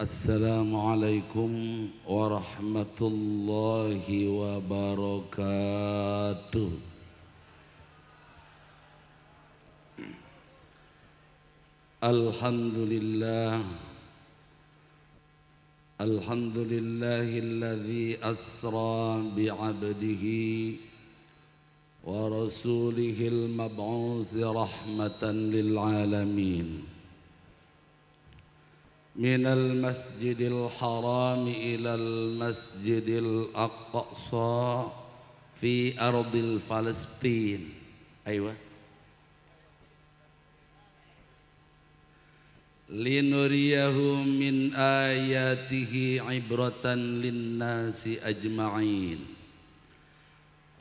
Assalamualaikum warahmatullahi wabarakatuh. Alhamdulillah, alhamdulillahilladzi asra bi'abdihi wa rasulihil mab'uts rahmatan lil alamin minal masjidil haram ilal masjidil aqsa fi ardil Palestin. Aywa linuriyahu min ayatihi ibratan linnasi ajma'in.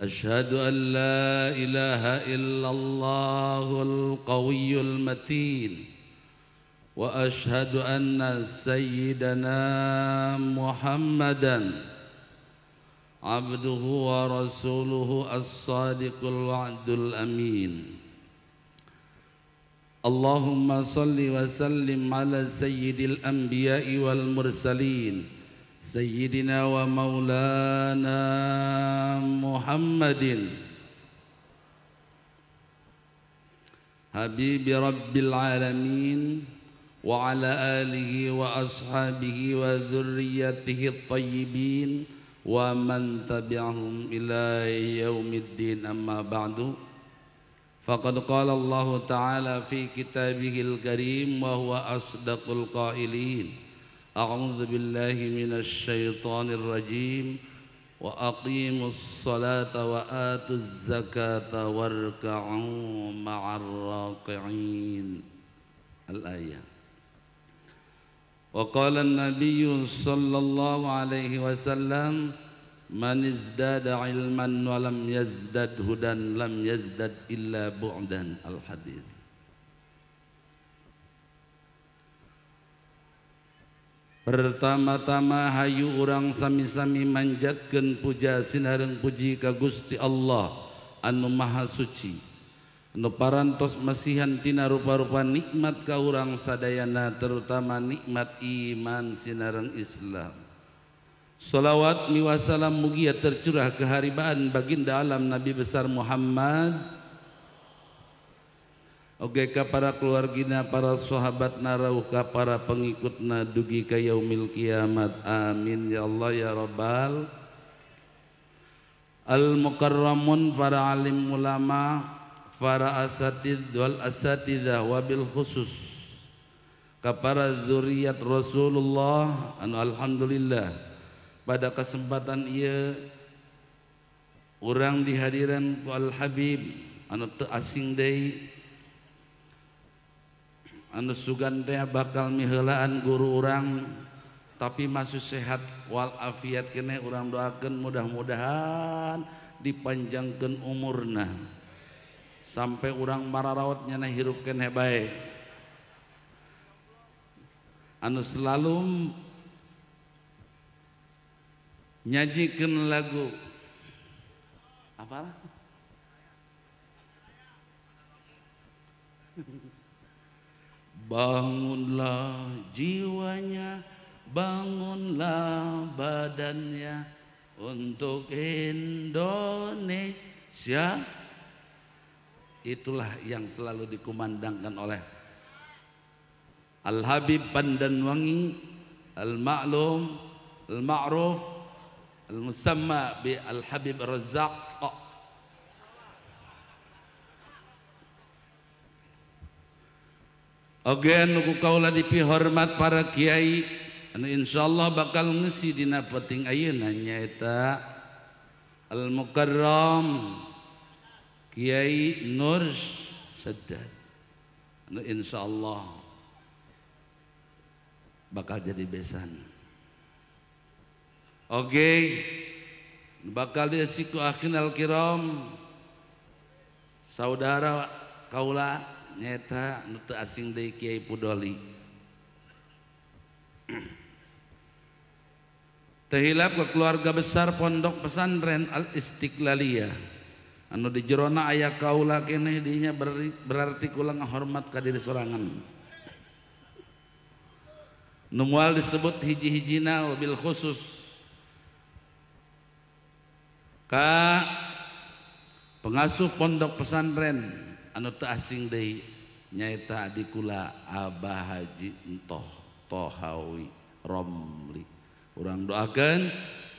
Ashhadu an la ilaha illallahul qawiyyul matin wa ashhadu anna sayyidana Muhammadan abduhu wa rasuluhu as-sadiqul wa'dul amin. Allahumma salli wa sallim ala sayyidil anbiya'i wal mursalin sayyidina wa maulana Muhammadin habibi rabbil alamin wa ala alihi wa ashabihi wa dhurriyyatihi at-tayyibin wa man tabi'ahum ila yaumiddin. Amma ba'du. Faqad qala Allah ta'ala fi kitabihil karim wa huwa asdaqul qailin. A'udzu billahi minasy syaithanir rajim. Wa aqimus salata wa atuz zakata warka'u ma'ar raqi'in. Al-ayah. Wa qala an-nabiy sallallahu alaihi wasallam man izdada ilman wa lam yazdad hudan lam yazdad illa bu'dan. Al-hadis. Pertama-tama hayu urang sami-sami manjatkeun puja sinareng puji ka Gusti Allah anu Maha Suci, anu parantos masihan tina rupa-rupa nikmat ka urang sadayana, terutama nikmat iman sinareng Islam. Salawat miwa salam mugia tercurah keharibaan baginda alam Nabi besar Muhammad, oge ka para keluargina, para sahabat narauh ka para pengikutna dugi ka yaumil kiamat. Amin ya Allah ya Rabbal. Al mukarramun, para alim ulama, para asatid wal asatidzah, wabil khusus ka para zuriat Rasulullah anu alhamdulillah pada kesempatan ieu urang dihadiran ku Al Habib anu teu asing deui, anu sugan teh bakal miheulaan guru urang tapi masih sehat wal afiat keneh. Urang doakeun mudah-mudahan dipanjangkeun umurna sampai urang mararaot nyana hirup keneh bae. Anu selalu nyajikan lagu apa? Bangunlah jiwanya, bangunlah badannya untuk Indonesia. Itulah yang selalu dikumandangkan oleh Al-Habib Pandanwangi Al-Ma'lum Al-Ma'ruf Al-Musamma bi Al-Habib Razzaq. Oge anu ku kaula dipihormat para kiai anu insyaallah bakal ngisi dina penting ayeuna nyaeta Al-Mukarram Kiai Nur Saddad anu insyaallah bakal jadi besan. Oke, bakal diisi ku akhinal kiram saudara kaula nyata nu teu asing deui Kiai Pudoli. Teu hilap ke keluarga besar Pondok Pesantren Al Istiqlaliyah anu di jerona aya kaula keneh dinya, berarti kula ngahormat ka diri sorangan. Nu moal disebut hiji-hijina wabil khusus ka pengasuh pondok pesantren anu teu asing deui nyaeta adi kula Abah Haji Entoh Tohawi Romli. Urang doakeun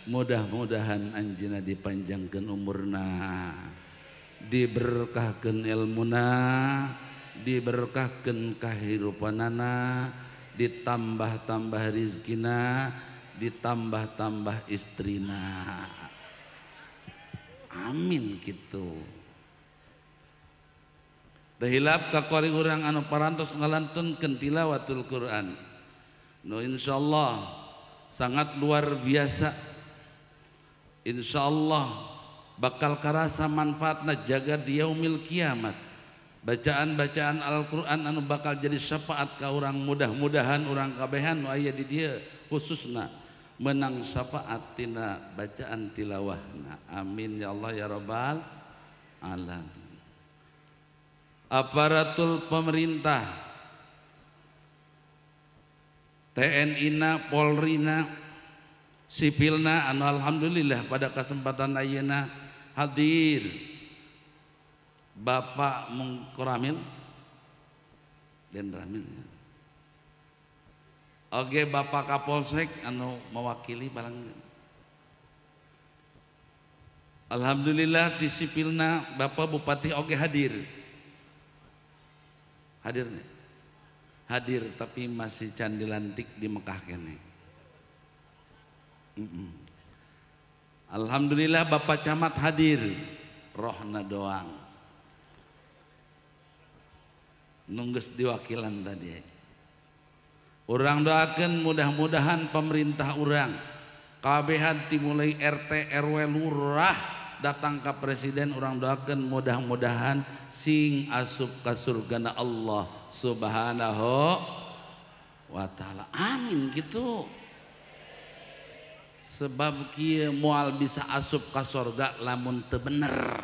mudah-mudahan anjeunna dipanjangkeun umurna, diberkahkeun ilmuna, diberkahkeun kahirupanana, ditambah-tambah rizkina, ditambah-tambah istrina. Amin gitu. Teu hilap ka qori urang anu parantos ngalantunkeun tilawatul Quran. Nu insyaallah sangat luar biasa. Insyaallah bakal karasa manfaatna jaga di yaumil kiamat. Bacaan-bacaan Al-Qur'an anu bakal jadi syafaat ka urang, mudah-mudahan urang kabehan nu aya di dieu khususna menang syafaat tina bacaan tilawahna. Amin ya Allah ya rabbal alamin. Aparatul pemerintah, TNI na, Polri na, sipilna anu alhamdulillah pada kesempatan ayeuna hadir Bapak Mungkoramil dan Ramil ya. Oke, Bapak Kapolsek anu mewakili barang. Alhamdulillah di sipilna Bapak Bupati oke hadir. Hadir nih. Hadir tapi masih can dilantik di Mekah kene. Alhamdulillah Bapak Camat hadir, rohna doang. Nunggus diwakilan tadi. Urang doakan mudah-mudahan pemerintah urang kabehan dimulai RT RW lurah datang ke presiden, urang doakan mudah-mudahan sing asup ka surgana Allah Subhanahu wa taala. Amin gitu. Sebab kieu moal bisa asup ka surga lamun teu bener.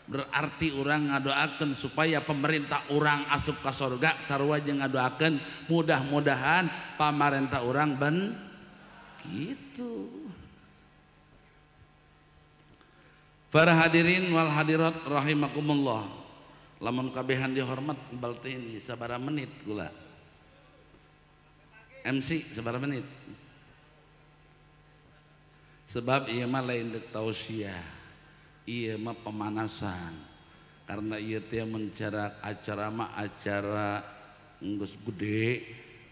Berarti orang ngadoakeun supaya pemerintah orang asup ka surga, sarua jeung ngadoakeun mudah-mudahan pamarentah orang ben gitu. Para hadirin wal hadirat rahimakumullah. Lamun kabehan dihormat bal teh ini sabaraha menit kula. MC sabaraha menit. Sebab ieu mah lain deuk tausiah. Iya mah pemanasan, karena iya teh mencara acara mah acara geus gede,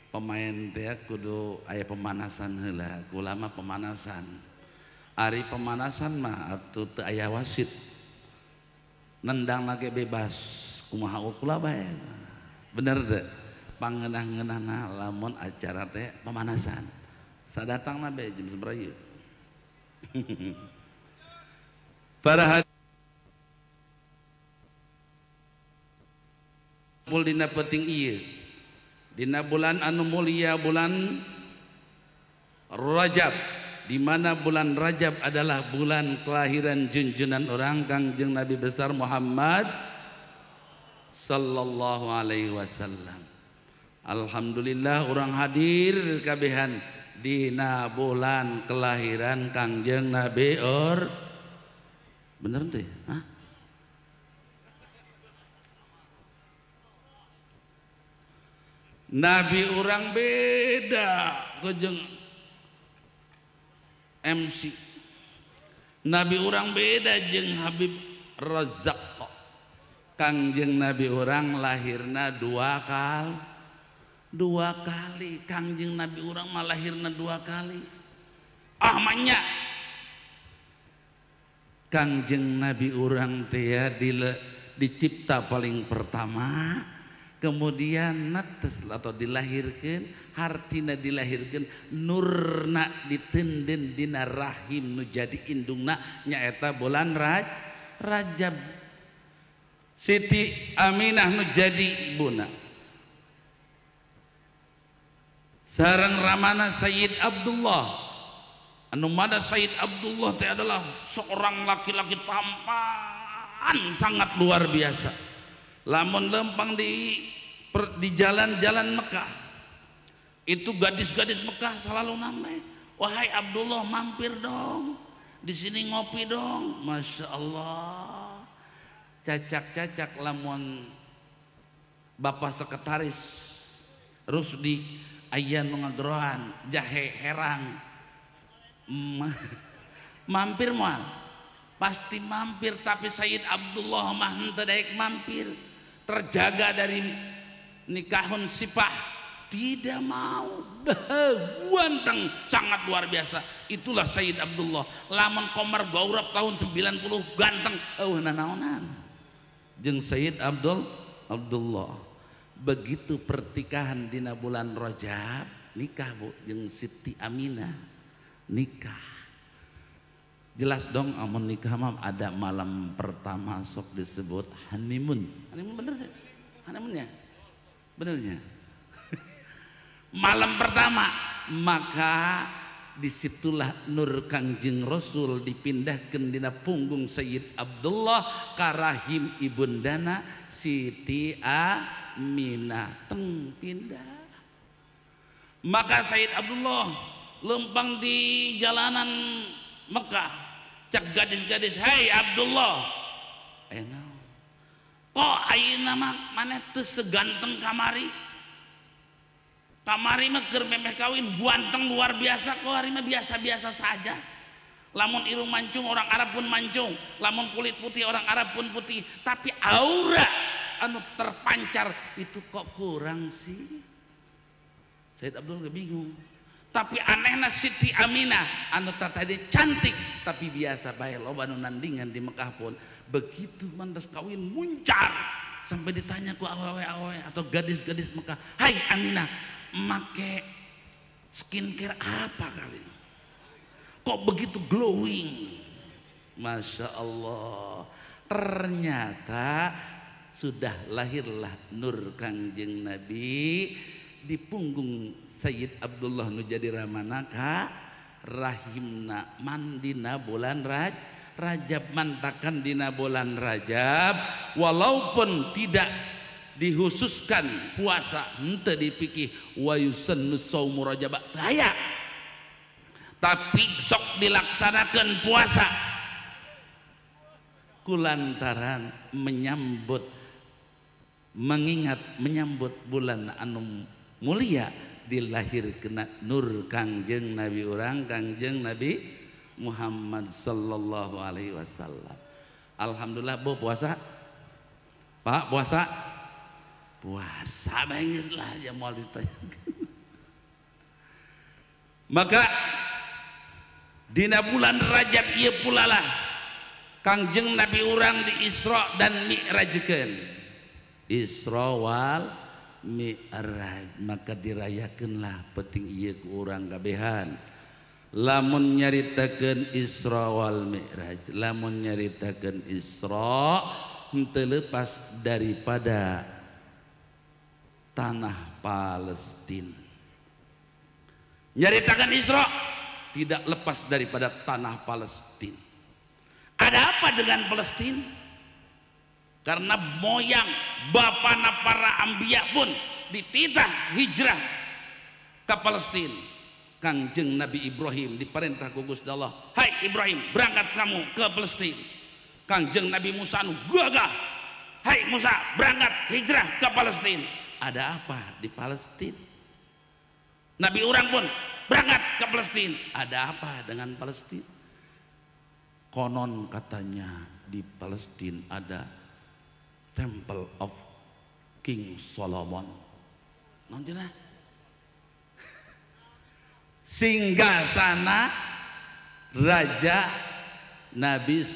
pemain teh kudu aya pemanasan heula, kula mah pemanasan. Ari pemanasan mah atuh teu aya wasit, nendang lagi bebas, kumaha kula bae. Bener teu? Pangeunah-ngeunahna lamun acara teh pemanasan. Sadatangna bae jam sabaraha ieu. Para hadirin dina penting ieu dina bulan anu mulia, bulan Rajab, di mana bulan Rajab adalah bulan kelahiran junjunan orang Kangjeng Nabi besar Muhammad sallallahu alaihi wasallam. Alhamdulillah orang hadir kabehan dina bulan kelahiran Kangjeng Nabi or bener teh? Hah? Nabi orang beda kejeng MC. Nabi orang beda jeung Habib Razak. Kangjeng Nabi orang lahirna dua kali. Kangjeng Nabi orang mah lahirna dua kali. Ah manya. Kangjeng Nabi orang teh dicipta paling pertama, kemudian nates atau dilahirkan, hartina dilahirkan, nurna ditenden dina rahim nu jadi indungna nyaeta bulan Rajab. Siti Aminah nu jadi ibuna. Sareng ramana Sayyid Abdullah. Anu mana Sayyid Abdullah teh adalah seorang laki-laki tampan sangat luar biasa. Lamun lempang di jalan-jalan Mekah, Itu gadis-gadis Mekah selalu namanya, wahai Abdullah mampir dong, di sini ngopi dong. Masya Allah. Cacak-cacak lamun bapak sekretaris Rusdi aya nu ngagerohan jahe herang mampir moal, pasti mampir. Tapi Sayyid Abdullah mah henteu daek mampir, terjaga dari nikahun sipah, tidak mau. Ganteng sangat luar biasa. Itulah Sayyid Abdullah. Lamun Komar Gaurab tahun 90 ganteng eueuh nanaonan jeung Sayyid Abdullah. Begitu pertikahan dina bulan Rajab, nikah Bu jeung Siti Aminah, nikah. Jelas dong amun nikah mah ada malam pertama sok disebut honeymoon. Honeymoon bener sih? Honeymoonnya? Benernya? Malam pertama, maka disitulah nur Kangjeng Rasul dipindahkan dina punggung Sayyid Abdullah karahim ibundana Siti Aminah, teng pindah. Maka Sayyid Abdullah lempang di jalanan Mekah, cak gadis-gadis, "Hei Abdullah, enak kok ayeuna mah maneh teu seganteng kamari? Kamari mah keur memeh kawin ganteng luar biasa, kok hari mah biasa-biasa saja. Lamun irung mancung orang Arab pun mancung, lamun kulit putih orang Arab pun putih, tapi aura anu terpancar itu kok kurang sih." Sayyid Abdullah bingung. Tapi anehna Siti Aminah anu tadi cantik tapi biasa bae loba nu nandingan di Mekah pun. Begitu mandas kawin muncar sampai ditanya ku awewe-awewe atau gadis-gadis Mekah, "Hai Aminah, make skincare apa kali? Kok begitu glowing?" Masya Allah. Ternyata sudah lahirlah nur Kangjeng Nabi di punggung Sayyid Abdullah nu jadi ramanaka rahimna mandina bulan Rajab, mantakan dina bulan Rajab. Walaupun tidak dihususkan puasa, henteu dipikih wa yusannu saumu Rajab bahaya, tapi sok dilaksanakan puasa kulantaran menyambut, mengingat menyambut bulan anu mulia dilahirkeun nur Kangjeng Nabi urang Kangjeng Nabi Muhammad sallallahu alaihi wasallam. Alhamdulillah Bu puasa. Pak puasa? Puasa bangis lah ya mau ditanyakan. Maka dina bulan Rajab ieu pula lah Kangjeng Nabi urang di Isra dan Mi'rajkeun. Isra wal Mi'raj, maka dirayakeunlah penting ieu ku urang kabehan. Lamun nyaritakeun Isra wal Mi'raj, lamun nyaritakeun Isra henteu lepas daripada tanah Palestina. Nyaritakeun Isra tidak lepas daripada tanah Palestina. Ada apa dengan Palestina? Karena moyang bapana para ambiya pun dititah hijrah ke Palestina. Kangjeng Nabi Ibrahim diperintah ku Gusti Allah, "Hai Ibrahim, berangkat kamu ke Palestina." Kangjeng Nabi Musa nu gagah, "Hai Musa, berangkat hijrah ke Palestina." Ada apa di Palestina? Nabi urang pun berangkat ke Palestina. Ada apa dengan Palestina? Konon katanya di Palestina ada Temple of King Solomon. Nonton lah. Singgah sana Raja Nabi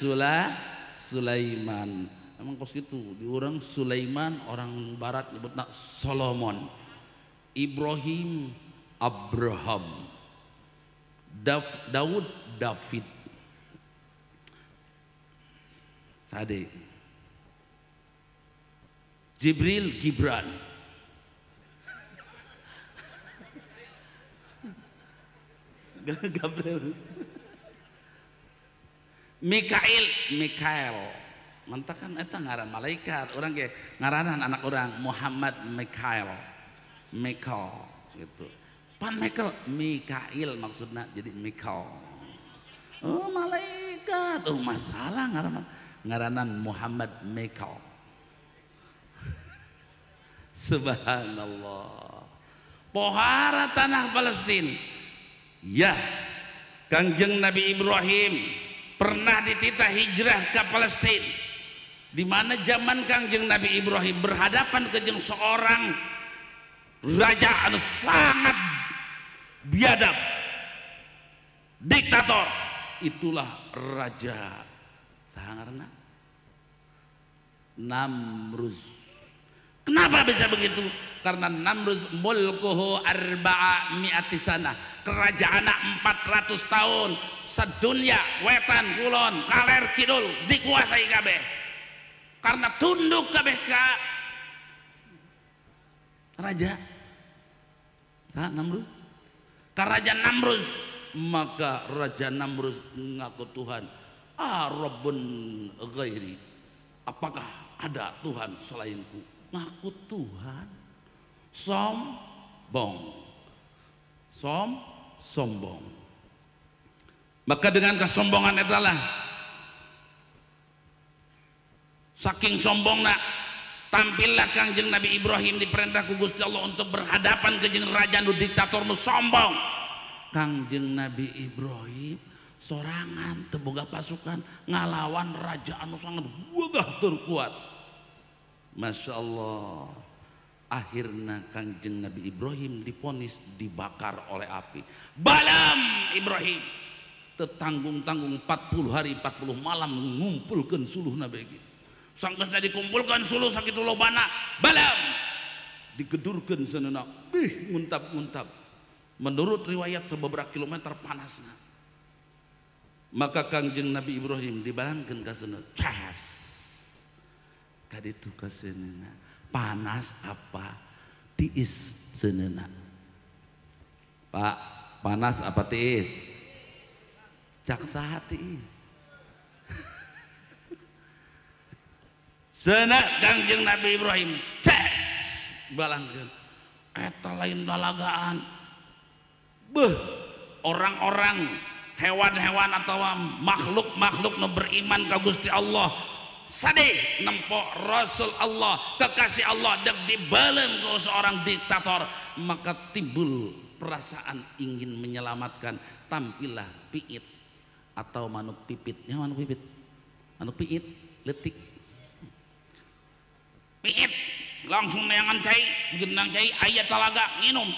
Sulaiman. Emang kos gitu, di orang Sulaiman, orang barat nyebutna Solomon. Ibrahim, Abraham. Daud, David. Sade. Jibril, Gibran. Gabriel. Mikail, Mikael. Mantakan eta ngaran malaikat, orang ge ngaranan anak orang Muhammad Mikael. Mikael gitu. Pan Michael, Mikail maksudna jadi Michael. Oh malaikat, oh masalah ngaranna. Ngaranan Muhammad Michael. Subhanallah. Pohara tanah Palestina. Ya, Kangjeng Nabi Ibrahim pernah dititah hijrah ke Palestina. Di mana zaman Kangjeng Nabi Ibrahim berhadapan ke jeung seorang raja anu sangat biadab, diktator. Itulah raja saha ngaranna? Namruz. Kenapa bisa begitu? Karena Namruz mulkuhu arba'a mi'ati sanah, kerajaan 400 tahun, sedunia wetan kulon kaler kidul dikuasai kabeh. Karena tunduk kabeh ka raja. Saha Namruz? Ka Raja Namruz. Maka Raja Namruz ngaku Tuhan. Ah Rabbun ghairi. Apakah ada Tuhan selainku? Ngaku Tuhan. Sombong. Sombong. Maka dengan kesombongan etalah, saking sombongna, tampillah Kangjeng Nabi Ibrahim diperintah ku Gusti Allah untuk berhadapan ke jeung raja nu diktator nu sombong. Kangjeng Nabi Ibrahim sorangan teu boga pasukan ngalawan raja anu sangat wegah tur kuat. Masya Allah. Akhirnya Kangjeng Nabi Ibrahim diponis dibakar oleh api. Balam Ibrahim tetanggung-tanggung 40 hari 40 malam ngumpulkeun suluh Nabi iki. Sanggeusna dikumpulkan suluh sakitu lobana, balam digedurkeun seuneuna, bih nguntap-nguntap. Menurut riwayat sebeberapa kilometer panasna. Maka Kangjeng Nabi Ibrahim dibalangkeun ka seuneu. Cas. Kaditu ka seuneuna. Panas apa tiis seuneuna? Pak, panas apa tiis? Cak saha tiis? Seuneu Kangjeng Nabi Ibrahim ces balangkeun. Eta lain lalagaan. Beuh, orang-orang, hewan-hewan atau makhluk-makhluk nu beriman ka Gusti Allah sadih nempok Rasul Allah, kekasih Allah dek dibelem ke seorang diktator, maka timbul perasaan ingin menyelamatkan. Tampillah piit atau manuk pipitnya, manuk pipit, manuk piit letik piit langsung neangan cai, genang cai aya talaga nginum,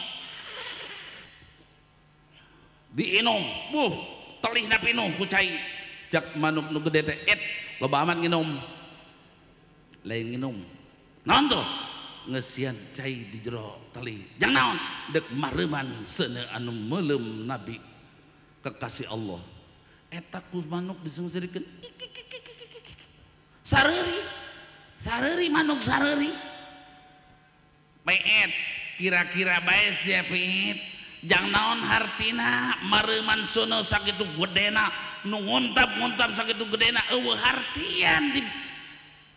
diinum, buh telihna pinuh ku cai. Cak manuk nu gede teh et loba amat nginum, lain nginum naon tuh ngesian cai di jero teli jang naon dek mareuman seuneu anu meuleum nabi kekasih Allah. Eta ku manuk diseungseurikeun sareuri sareuri manuk sareuri peet kira-kira bae sia peet jang naon hartina mareuman seuneu sakitu gedena nu nguntap-nguntap sakitu gedena eueuh hartian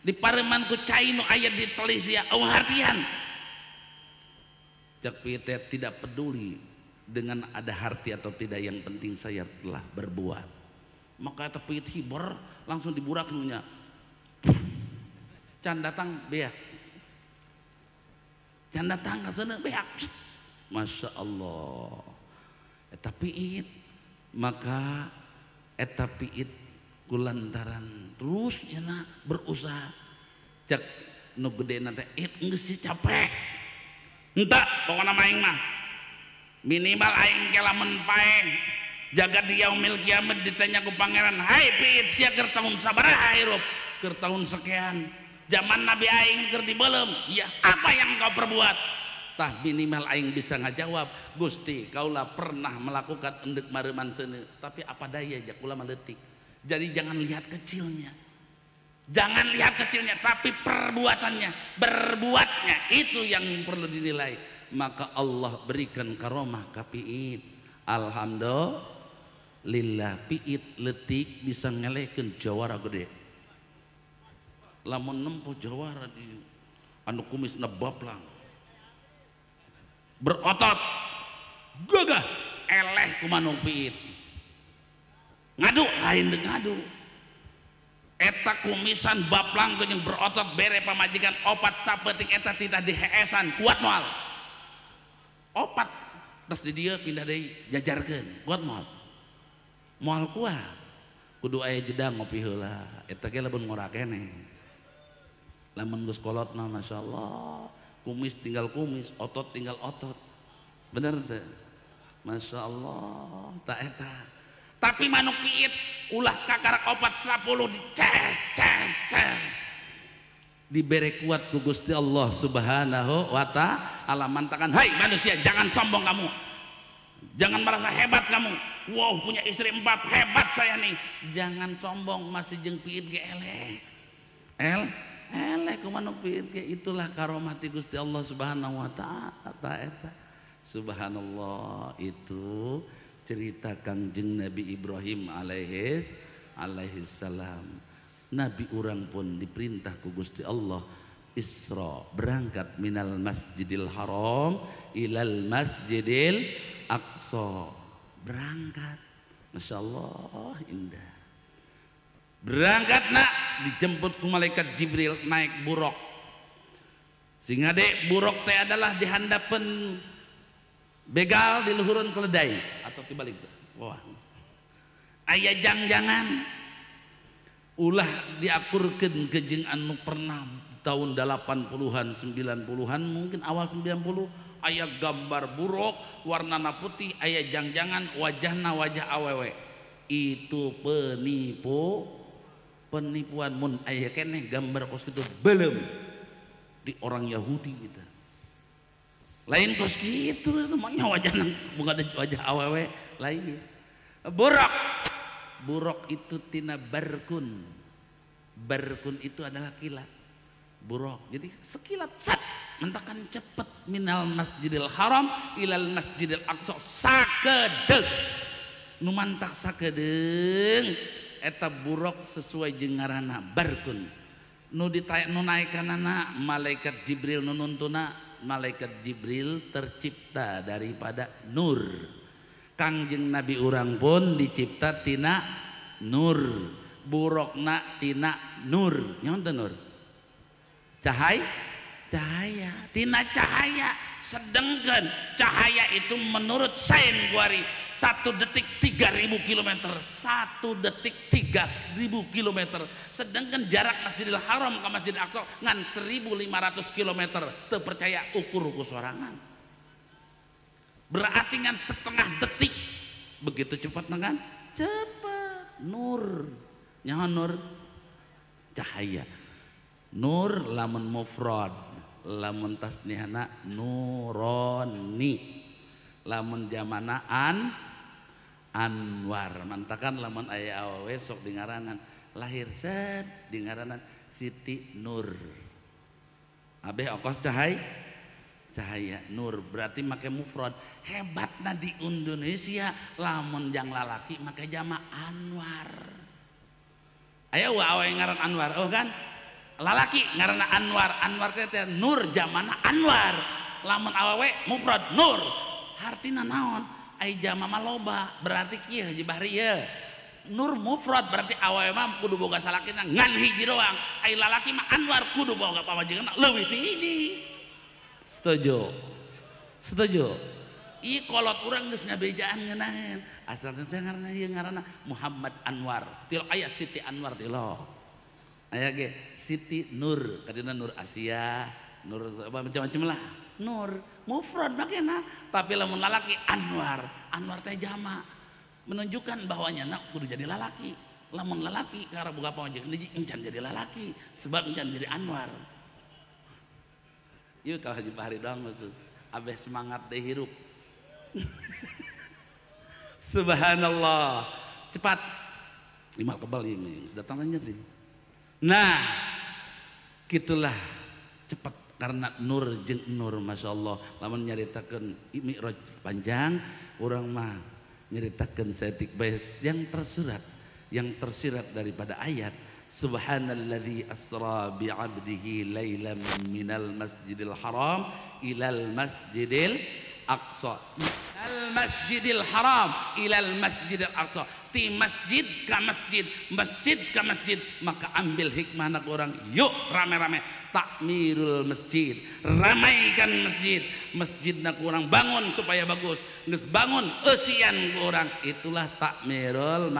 di pareman ku cai nu aya di teli sia eueuh hartian. Cak pieu tidak peduli dengan ada harti atau tidak, yang penting saya telah berbuat. Maka eta piit hiber langsung diburak nya. Can datang beak. Can datang ka seuneu beak. Masya Allah. Eta piit, maka eta piit kulantaran terus nyana berusaha. Cek nu gedena teh it geus capek. Entah pokona mah aing mah minimal aing ke lamun paeh jaga di yaumil kiamat ditanya ku pangeran, "Hai piit sia keur tahun sabaraha hirup?" Keur tahun sekian. Zaman Nabi aing keur dibeuleum. Ya, apa yang kau perbuat? Tah minimal aing bisa ngajawab, Gusti kaula pernah melakukan endek mareuman seuneu, tapi apa daya ja kula mah leutik. Jadi jangan lihat kecilnya. Jangan lihat kecilnya, tapi perbuatannya, berbuatnya itu yang perlu dinilai. Maka Allah berikan karomah ka piit. Alhamdulillah piit leutik bisa ngelekeun jawara gede. Lamun nempo jawara di anu kumisna baplang, berotot, Gagah eleh ku manuk piit. Ngadu lain deuk ngadu. Eta kumisan baplang jeung berotot bere pamajikan opat sapetik eta titah diheesan kuat moal. Opat terus di dieu pindah deui jajarkeun kuat moal. Moal kuat. Kudu aya jeda ngopi heula. Eta ge lamun ngora keneh. Lamun geus kolot mah masyaallah, kumis tinggal kumis, otot tinggal otot. Bener teu? Masyaallah, tak eta. Tapi manuk piit ulah kakarak opat 10 dices ces ces. Dibere kuat ku Gusti Allah Subhanahu wa ta'ala mantakan, "Hai manusia, jangan sombong kamu. Jangan merasa hebat kamu. Wow, punya istri 4, hebat saya nih." Jangan sombong, masih jeung piit ge eleh. Eleh ku manuk piit ge, itulah karomah ti Gusti Allah Subhanahu wa ta'ala eta. Subhanallah, itu cerita Kangjeng Nabi Ibrahim alaihi salam. Nabi urang pun diperintah ku Gusti Allah Isra, berangkat minal Masjidil Haram ilal Masjidil Aqsa. Berangkat, Masya Allah indah. Berangkat nak, dijemput ku malaikat Jibril naik buruk. Sehingga dek buruk teh adalah dihandapeun begal di luhureun keledai atau dibalik tuh. Wah. Aya jang-jangan ulah diakurkeun ke jeung anu pernah tahun 80-an 90-an mungkin awal 90 aya gambar buruk warnana putih aya jang-jangan wajahna wajah awewe. Itu penipuan mun aya keneh gambar kos kitu belum di orang Yahudi gitu. Lain kos kitu semuanya wajah bukan ada wajah awewe lain. Buruk. Buruk itu tina barkun. Barkun itu adalah kilat. Buruk. Jadi sekilat sat mentakan cepet minal Masjidil Haram ilal Masjidil Aqsa sakedeung. Nu mantak sakedeung eta buruk sesuai jeung ngaranna barkun. Nu ditaek nu naekanana malaikat Jibril nu nuntuna. Malaikat Jibril tercipta daripada nur. Kangjeng Nabi urang pun dicipta tina nur. Burukna tina nur. Nyaon teu nur? Cahaya, cahaya, tina cahaya. Sedangkan cahaya itu menurut sains kuari 1 detik 3.000 kilometer, 1 detik 3.000 kilometer. Sedangkan jarak Masjidil Haram ke Masjid Aqsa ngan 1.500 kilometer. Teu percaya ukur ku sorangan. Berarti ngan setengah detik. Begitu cepat kan? Cepat. Nur. Nyaho nur? Cahaya. Nur lamun mufrad, lamun tasnihana nuroni, lamun jamana anwar. Mantakan lamun aya awewe sok dingaranan lahir set dingaranan Siti Nur. Abeh okos cahaya, cahaya nur berarti make mufrad. Hebatna di Indonesia lamun jang lalaki make jama Anwar. Aya awewe ngaran Anwar, oh kan? Lalaki ngaranna Anwar, Anwar teh nur jamana Anwar. Lamun awewe mufrad nur. Hartina naon? Ai jama mah loba, berarti kieu Haji Bahri ye. Nur mufrad berarti awewe mah kudu boga salakina ngan hiji doang. Ai lalaki mah Anwar kudu boga pamajikanna leuwih ti hiji. Setuju? Setuju? Ieu kolot urang geus ngabejaan ngeunaheun. Asal teh ngaranna ieu ngaranna Muhammad Anwar. Til aya Siti Anwar tilok. Aya ge Siti Nur, kadina Nur Asia, Nur apa macam-macam lah. Nur mufrad makena, tapi lamun lalaki Anwar, Anwar teh jama. Menunjukkan bahwa nyana kudu jadi lalaki. Lamun lalaki karena boga pamajikan hiji encan jadi lalaki, sebab encan jadi Anwar. Ieu kalau Haji Bahri doang khusus. Abeh semangat deh hirup. Subhanallah. Cepat. Lima kebal ini, datang lanjut sih. Nah, gitulah cepat karena nur jeung nur, masya Allah. Lamun nyaritakeun Mi'raj panjang, urang mah nyaritakeun saeutik bae yang tersurat daripada ayat Subhanalladzi asra bi'abdihi lailan minal masjidil haram ilal masjidil aqsa. Al Masjidil Haram ilal Masjidil Aqsa, ti masjid ka masjid, masjid ka masjid. Maka ambil hikmah anak orang, yuk rame-rame takmirul masjid, ramaikan masjid, masjid nak orang bangun supaya bagus, geus bangun eusian ku orang, itulah takmirul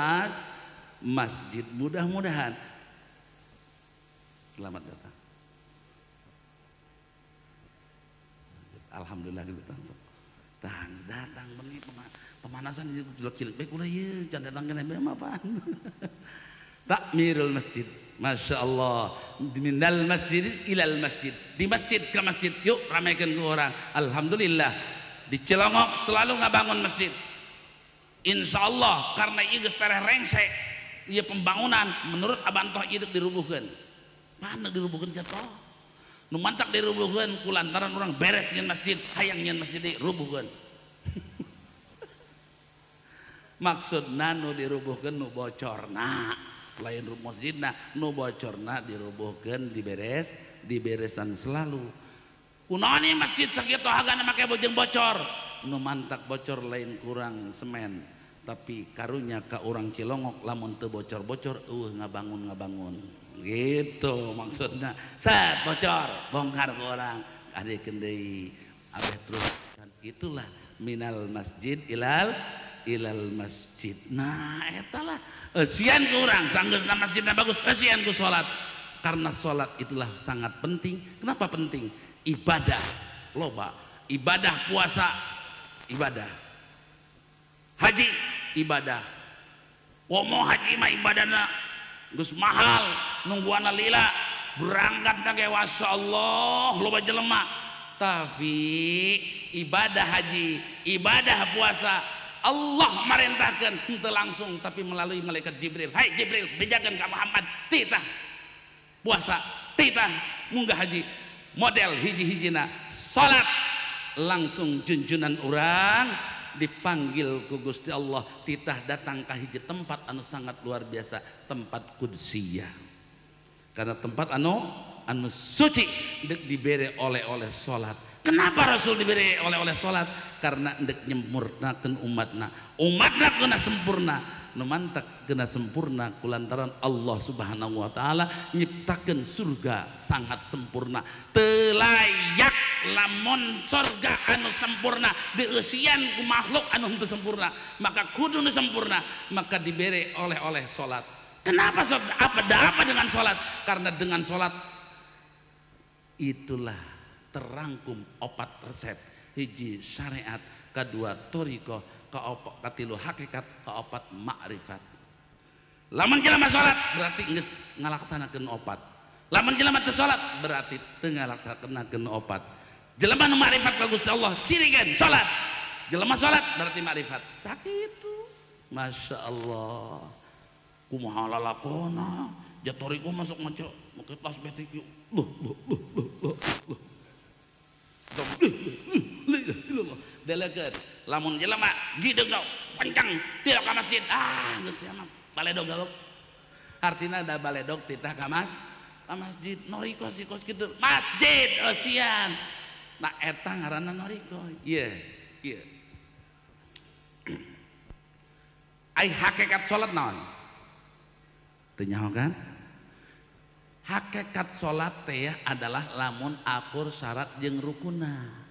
masjid. Mudah-mudahan selamat datang. Alhamdulillah gitu langsung. Datang bengi pemanasan cilik baik ulah ieu can datang kana mah apaan. Takmirul masjid, Masya Allah, minal masjid ilal masjid, di masjid ke masjid, yuk ramaikan ke orang. Alhamdulillah di Cilongok selalu ngabangun masjid, insya Allah karena ieu geus tereh rengsek ieu pembangunan menurut abantoh ieu dirubuhkeun. Mana dirubuhkeun jatuh? Nu mantak dirubuhkeun kulantaran orang beres nyeun masjid, hayang nyeun masjid dirubuhkeun. Maksudna nu dirubuhkeun nu bocorna, lain masjidna nu bocorna dirubuhkeun diberes, diberesan selalu. Kunaon ieu masjid sakitu hagana make bojeng bocor? Nu mantak bocor lain kurang semen, tapi karunya ka urang Cilongok lamun teu bocor-bocor eueuh ngabangun-ngabangun. Gitu maksudnya, set bocor bongkar ke orang adekeun deui abeh terus. Dan itulah minal masjid ilal masjid. Nah eta lah eusian ku urang sanggeusna masjidna bagus, eusian ku salat. Karena salat itulah sangat penting. Kenapa penting? Ibadah loba, ibadah puasa ibadah, haji ibadah. Komo haji mah ibadahna geus mahal, nungguana lila, berangkat ge masyaallah loba jelema. Tapi ibadah haji, ibadah puasa Allah marentahkeun henteu langsung tapi melalui malaikat Jibril. Hai Jibril, bejakeun ka Muhammad titah puasa, titah munggah haji. Model hiji-hijina salat langsung junjunan urang dipanggil ku Gusti Allah, titah datang ka hiji tempat anu sangat luar biasa, tempat kudsiyah. Karena tempat anu suci dek dibere oleh-oleh salat. Kenapa Rasul diberi oleh-oleh salat? Karena ndek nyempurnakeun umatna. Umatna kena sempurna, nu mantak kena sempurna kulantaran Allah Subhanahu wa taala nyiptakeun surga sangat sempurna. Teu layak lamun surga anu sempurna dieusian ku makhluk anu henteu sempurna, maka kudu nu sempurna, maka dibere oleh-oleh salat. Kenapa salat? Apa dengan salat? Karena dengan salat itulah terangkum opat resep. Hiji syariat, kedua thariqah, keopat katilu hakikat, keopat makrifat. Lamun jelema salat berarti geus ngalaksanakeun opat. Lamun jelema teu salat berarti teu ngalaksanakeun opat. Jelema nu makrifat ka Gusti Allah cirikan salat. Jelema salat berarti makrifat. Sakitu. Masya Allah. Kumaha lalakona? Jatoriku masuk maca make tasbih teh kieu. Loh loh loh loh loh. Delekeun lamun jelema gideung kencang tidak ka masjid, ah geus sia mah baledog galop. Artina da baledog titah ka masjid, noriko si kos kitu masjid eusian. Nah eta ngaranna noriko. Ieu kieu. Ai hakikat salat naon? Teu nyaho kan? Hakikat salat teh adalah lamun akur syarat jeung rukunna.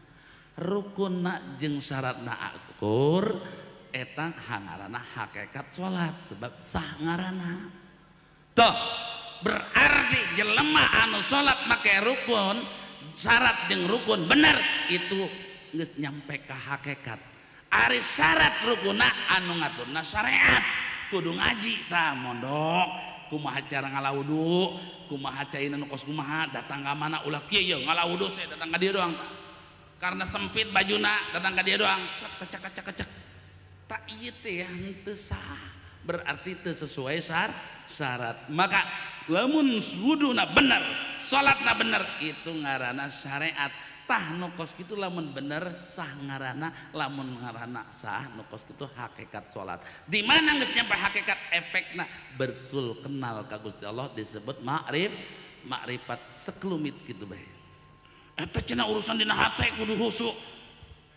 Rukunna jeung syaratna akur eta ngaranna hakikat salat sebab sah ngaranna. Toh berarti jelema anu salat make rukun, syarat jeung rukun bener itu geus nyampe ka hakikat. Ari syarat rukunna anu ngaturna syariat, kudu ngaji tah mondok, kumaha cara ngalawudu, kumaha caina nu kos kumaha, datang ka mana ulah kieu ye ngalawudu saya datang ka dieu doang. Karena sempit bajuna datang ka dia doang, sok kecak kecak kecak. Tak ieu teh henteu sah, berarti teu sesuai syarat. Maka lamun wuduna bener, salatna bener, itu ngaranna syariat. Tah nu kos kitu lamun bener sah ngaranna, lamun ngaranna sah nu kos kitu hakikat salat. Di mana geus nyampe hakikat efekna betul kenal ka Gusti Allah disebut makrifat sekelumit kitu bae. Eta cenah urusan dina hate kudu husuk.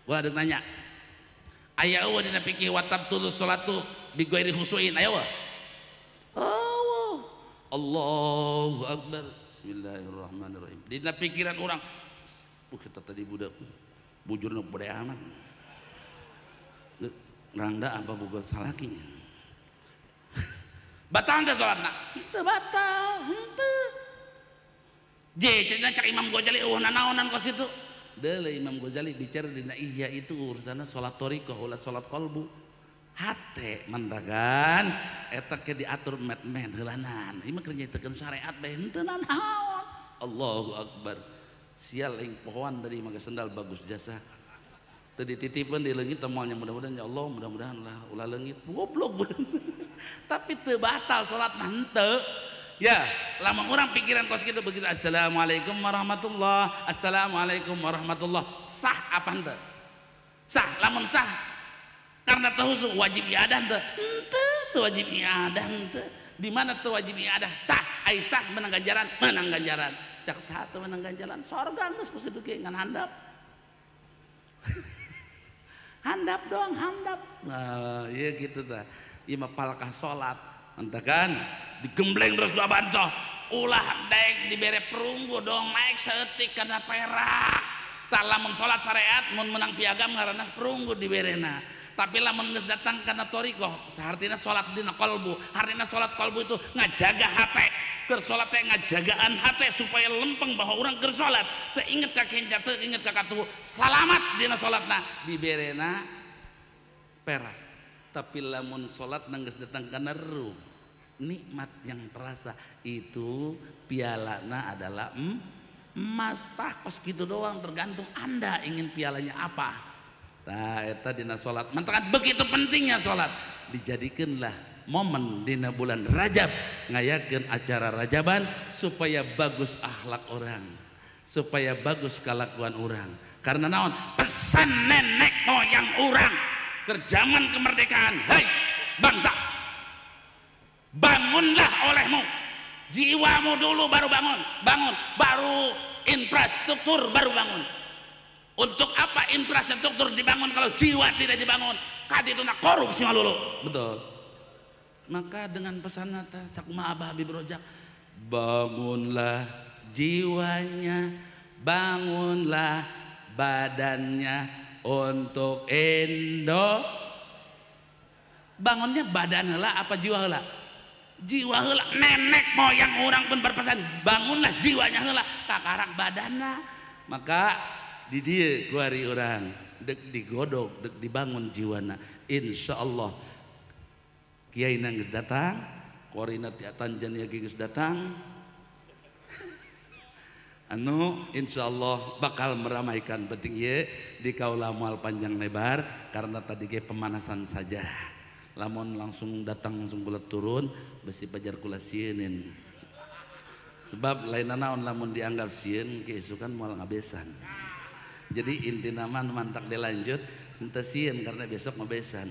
Gua ada nanya. Aya eueuh dina fikih wa tabtulu salatu bi ghairi khusuin aya eueuh? Eueuh. Allahu akbar. Bismillahirrahmanirrahim. Dina pikiran urang, kita tadi budak bujurna budaya amat. Rangda apa boga salakinya. Batal teh salatna? Teu batal, henteu. Je cenah cak Imam Ghazali eueuh nanaonan kos itu. Deuleu Imam Ghazali bicara dina Ihya itu urusanna salat thariqah ulah salat qalbu. Hate mandagan eta ke diatur met-met heulanan. Ieu mah keur nyaritakeun syariat bae henteu nanaon. Allahu akbar. Sial aing pohoan tadi make sendal bagus jasa. Teu dititipeun di leungit teh moal nya mudah-mudahan ya Allah mudah-mudahan lah ulah leungit goblok. Tapi teu batal salat mah henteu. Ya, lamun urang pikiran kos kitu begitu assalamualaikum warahmatullah, assalamualaikum warahmatullah, sah apa henteu? Sah, lamun sah karena teu khusyuk wajib iadah henteu? Henteu, teu wajib iadah henteu. Di mana teu wajib iadah? Sah, ai sah menang ganjaran, menang ganjaran. Cak sah teu menang ganjaran, sorga geus kos kitu ge ngan handap. Handap doang, handap. Nah, iya gitu tah. Ieu mah palkah salat. Entah kan digembleng terus dua bantoh. Ulah daek dibere perunggu dong naik seeutik kana perak. Tah lamun salat syariat mun menang piagam ngaranna perunggu diberena. Tapi lamun geus datang kana thariqah, hartina salat dina qalbu. Hartina salat qalbu itu ngajaga hate. Keur salat teh ngajagaan hate supaya lempeng bahwa urang keur salat. Teu inget ka kenca, teu inget ka katuhu. Salamat dina salatna diberena perak. Tapi lamun salat geus datang kana ruh, nikmat yang terasa itu pialana adalah emas. Tah kos kitu doang, tergantung Anda ingin pialanya apa. Tah eta dina salat. Mantakan begitu pentingnya salat, dijadikanlah momen dina bulan Rajab ngayakeun acara Rajaban supaya bagus akhlak orang, supaya bagus kelakuan orang. Karena naon? Pesan nenek moyang orang keur zaman kemerdekaan, hei bangsa, bangunlah olehmu, jiwamu dulu baru bangun, bangun baru infrastruktur baru bangun. Untuk apa infrastruktur dibangun kalau jiwa tidak dibangun? Kadituna korupsi malulu. Betul. Maka dengan pesan sakumaha Abah Habib Rojak, bangunlah jiwanya, bangunlah badannya untuk Indo. Bangunnya badan heula apa jiwa heula? Jiwa heula. Nenek moyang orang pun berpesan bangunlah jiwanya heula, kakarak badanna. Maka di dieu kuari urang dek digodok, dek dibangun jiwana. Insyaallah kiai geus datang, korina ti Tanzania geus datang. Anu insyaallah bakal meramaikan penting ye di kaula moal panjang lebar karena tadi ge pemanasan saja. Lamun langsung datang langsung kula turun besi pajar kula sieunin. Sebab lain naon lamun dianggap sieun keisukan moal ngabesan. Jadi inti nama mantak dilanjut henteu sieun karena besok ngabesan.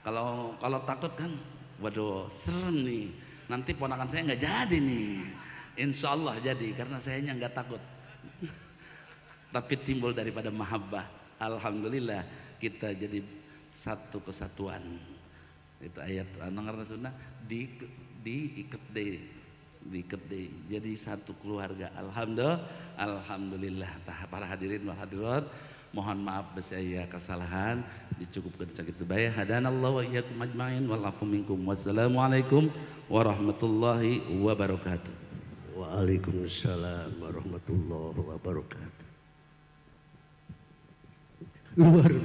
Kalau takut kan waduh serem nih. Nanti ponakan saya nggak jadi nih. Insya Allah jadi karena sayanya nggak takut. Tapi timbul daripada mahabbah. Alhamdulillah kita jadi satu kesatuan. Itu ayat anu ngaranna sunnah diiket deh, diiket deh. Jadi satu keluarga. Alhamdulillah, alhamdulillah. Tah para hadirin wal hadirat, mohon maaf besi aya kesalahan, dicukupkan sakitu bae. Hadanallahu wa iyyakum ajmain wal afu minkum. Wassalamualaikum warahmatullahi wabarakatuh. Waalaikumsalam warahmatullahi wabarakatuh. Luar